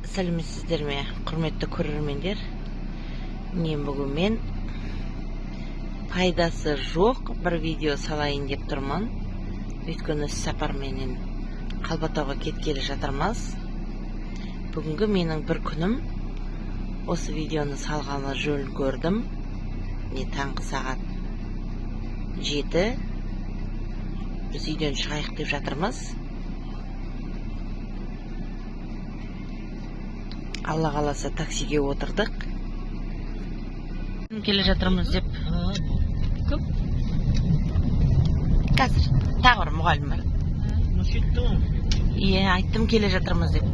Сәлеметсіздер ме, құрметті көрермендер! Міне, бүгін мен пайдасы жоқ бір видео салайын деп тұрмын, өйткені іссапарменен Қалбатауға кеткелі жатырмыз. Бүгінгі менің бір күнім, осы видеоны салғаны жөн көрдім. Міне, таңғы сағат 7, біз үйден шығайық деп жатырмыз. Алла қаласа, таксиге отырдық, келе жатырмыз деп. Кім? Қазір тағы бір мұғалім бар. Иә, айттым келе жатырмыз деп.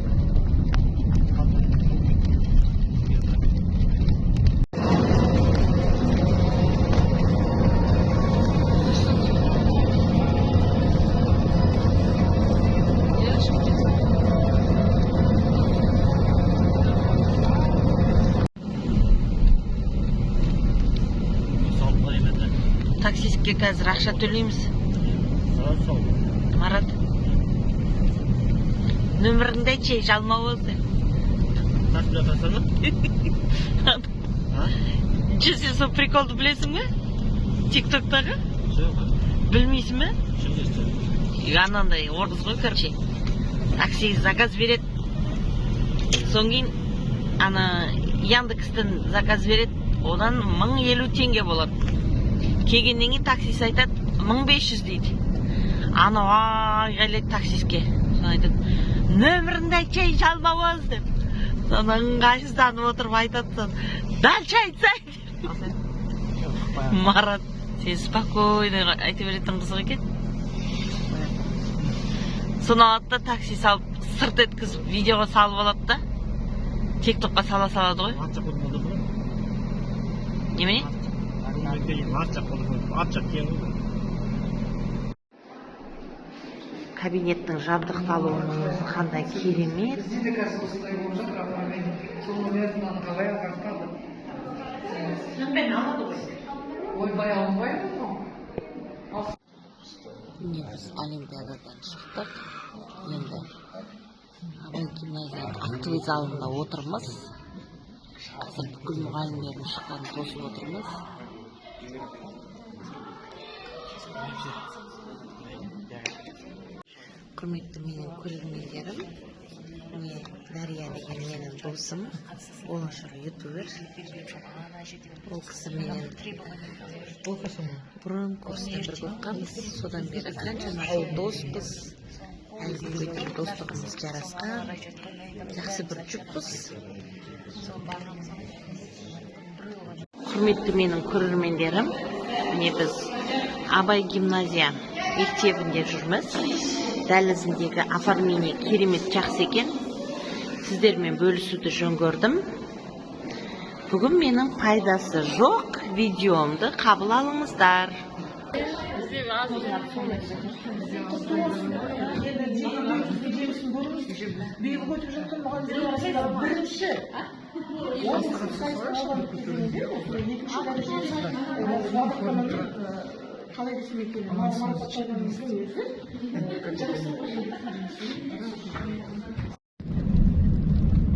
Таксистке қазір ақша төлейміз. Марат, нөміріңді айтшы, жалмауыз. Жүз, сен сол приколды білесің бе, Тик Токтағы? Білмейсің бе? Анандай орыс қой, короче, такси заказ береді, содан кейін ана Яндекстен заказ береді, одан 1050 теңге болады. Келгеннен кейін таксист айтады, 1500 дейді. Анау айғайлайды таксистке, соны айтады: «Нөміріңді айтшы, ей, жалмауыз», — деп. Соны ыңғайсызданып отырып айтады, соны дальше айтсай. Марат, сен спокойно айта беретін, қызық екен. Соны алады да, такси салып, сырт еткізіп, видеоға салып алады да, Тик Токқа сала салады ғой. Немене? Арт жақ кең ғой. Кабинеттің жабдықталуының өзі қандай керемет! Бізде де қазір осындай болып жатыр оформление. Сол номерді мынаны қалай ағартады? Алады ғой. Ойбай, алынбайды ғой. Міне, біз олимпиададан шықтық, енді Абай гимназияның актовый залында отырмыз. Қазір бүкіл мұғалімдердің шыққанын тосып отырмыз. Құрметті менің көрермендерім, міне, Дария деген менің досым, болашақ ютубер. Ол кісі менен бұрын курста бірге оқығанбыз, содан бері қаншама жыл доспыз, әлі күнге дейін достығымыз жарасқан, жақсы бір жұппыз. Құрметті менің көрермендерім, міне, біз Абай гимназия мектебінде жүрміз. Дәлізіндегі оформление керемет жақсы екен, сіздермен бөлісуді жөн көрдім. Бүгін менің пайдасы жоқ видеомды қабыл алыңыздар. Биыл өтіп жатқан мұғалімдер арасында бірінші 10 сайыстың кезеңінде осы екінші дәрежелі қалай десем екен, марапатталғанымыздың өзі жақсы.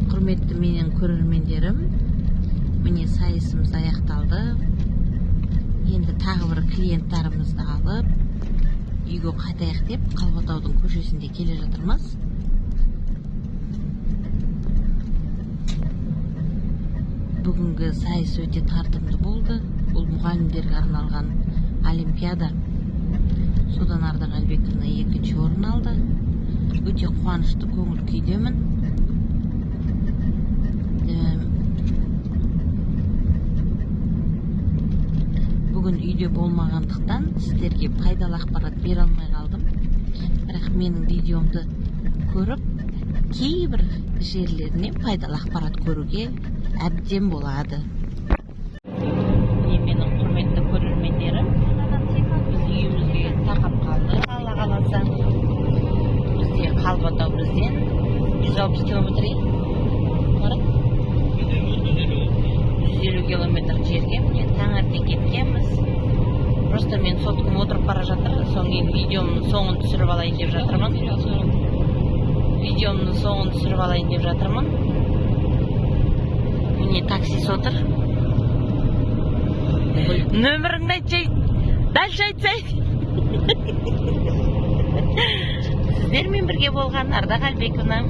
Құрметті менің көрермендерім, міне, сайысымыз аяқталды. Енді тағы бір клиенттарымызды алып, үйге қайтайық деп Қалбатаудың көшесінде келе жатырмыз. Бүгінгі сайыс өте тартымды болды. Бұл мұғалімдерге арналған олимпиада. Содан Ардақ Әлбековна екінші орын алды. Өте қуанышты көңіл күйдемін. Бүгін үйде болмағандықтан, сіздерге пайдалы ақпарат бере алмай қалдым, бірақ менің видеомды көріп, кейбір жерлерінен пайдалы ақпарат көруге әбден болады. Міне, менің құрметті көрермендерім, біз үйімізге тақап қалдық. Алла қаласа, бізде Қалбатау бізден 160 километр, Марат, 150 километр жерге. Міне, таңертең кеткенбіз. Просто мен соткам отырып бара жатыр, содан кейін видеомның соңын түсіріп алайын деп жатырмын, видеомның соңын түсіріп алайын деп жатырмын. Міне, таксист отыр. Нөміріңді айтсай, дальше айтсай. Сіздермен бірге болған Ардақ Әлбековна.